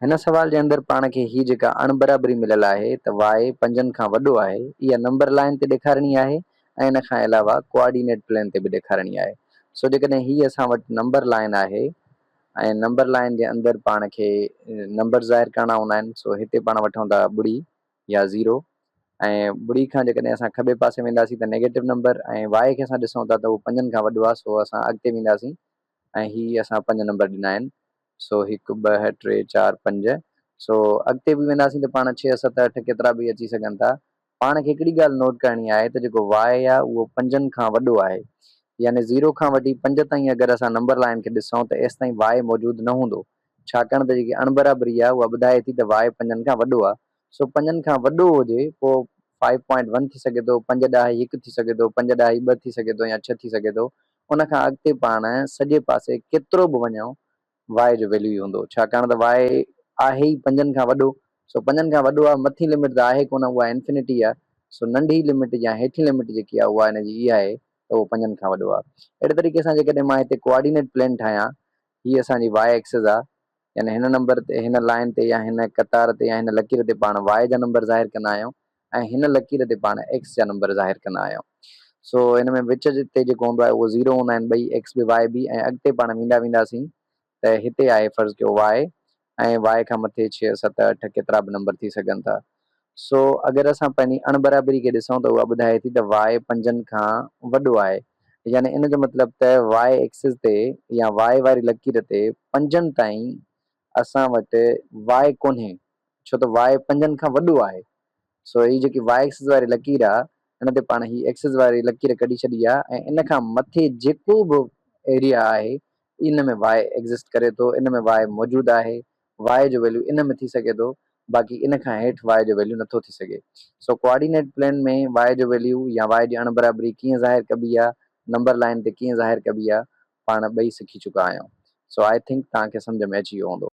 هن سوال جي اندر پاڻ کي هي جيڪا اڻبرابري مليل آهي ته y پنجن کان وڏو آهي، اها نمبر لائين تي ڏيکارڻي آهي ۽ ان کان علاوه ڪوآرڊينيٽ پلين تي به ڏيکارڻي آهي. سو جيڪڏهن هي اسان وٽ نمبر لائين آهي ۽ نمبر لائين جي اندر پاڻ کي نمبر ظاهر ڪرڻا هوندا آهن سو هتي پاڻ وٺون ٿا ٻڙي يا زيرو ۽ ٻڙي کان جيڪڏهن اسان کٻي پاسي وينداسين ته نيگيٽو نمبر ۽ y کي اسان ڏسون ٿا ته اهو پنجن کان وڏو آهي سو اسان اڳتي وينداسين ۽ هي اسان پنج نمبر ڏنا آهن سو هڪ، ٻه، ٽي، چار، پنج سو اڳتي به وينداسين ته پاڻ ڇهه، ست، اٺ ڪيترا به اچي سگهن ٿا. پاڻ کي هڪڙي ڳالهه نوٽ ڪرڻي آهي ته جيڪو y آهي اهو پنجن کان وڏو آهي يعني زيرو کان وٺي پنج تائين اگر اسان نمبر لائين کي ڏسون ته ايستائين y موجود نه هوندو ڇاڪاڻ ته جيڪي اڻبرابري آهي اها ٻڌائي ٿي ته y پنجن کان وڏو آهي سو پنجن کان وڏو هجي پوء فائيو پوائنٽ ون ٿي سگهي ٿو، پنج ڏهائي هڪ ٿي سگهي ٿو، پنج ڏهائي ٻه ٿي سگهي ٿو يا ڇهه ٿي سگهي ٿو. ان کان اڳتي پاڻ سڄي پاسي ڪيترو به وڃون واء جو ويليو ئي هوندو ڇاڪاڻ ته واء آهي ئي پنجن کان وڏو سو پنجن کان وڏو آهي مٿين لمٽ ته آهي ڪونه اها انفنٽي آهي سو ننڍي لمٽ يا هيٺين لمٽ جيڪي آهي اها ان جي اها آهي ته اهو پنجن کان وڏو آهي. اهڙي طريقي سان جيڪڏهن مان هتي ڪوآرڊينيٽ پلين ٺاهيان هي اسان جي واء ايڪسز آهي يعني هن نمبر تي هن لائين تي يا هن قطار تي يا هن لڪير تي پاڻ واء جا نمبر ظاهر ڪندا آهيون ۽ هن لڪير تي پاڻ ايڪس جا نمبر ظاهر ڪندا آهيون. سو هن ۾ وچ تي جيڪو هوندو آهي اهو زيرو هوندا آهن ٻئي ايڪس به واء به ۽ اڳتي پاڻ ويندا وينداسين ته هتي آهي فرض ڪيو واء ۽ واء کان مٿي ڇهه، ست، اٺ ڪيترا به نمبر ٿي سگهن ٿا. سو اگر اسان پنهنجي اڻبرابري کي ڏسون ته اها ٻڌائي ٿي ته واء پنجن کان وڏو آهي يعني ان جو مطلب ته واء ايڪسز تي يا واء واري لڪير تي پنجن تائين اسان وٽ واء ڪونهي ڇو ته واء پنجن کان وڏو آهي سو هي جيڪي واء ايڪسز واري لڪير آ ان تي پاڻ هي ايڪسز واري لڪير ڪڍي ڇڏي آ ۽ ان کان مٿي جيڪو به ايريا آهي ان ۾ واء ايگزسٽ ڪري ٿو ان ۾ واء موجود آهي واء جو ويليو ان ۾ ٿي سگهي ٿو باقي ان کان هيٺ واء جو ويليو نٿو ٿي سگهي. سو ڪوآرڊينيٽ پلين ۾ واء جو ويليو يا واء جي اڻبرابري ڪيئن ظاهر ڪبي آ، نمبر لائين تي ڪيئن ظاهر ڪبي آ، پاڻ ٻئي سکي چڪا آهيون. سو I think توهان کي سمجهه ۾ اچي ويو هوندو.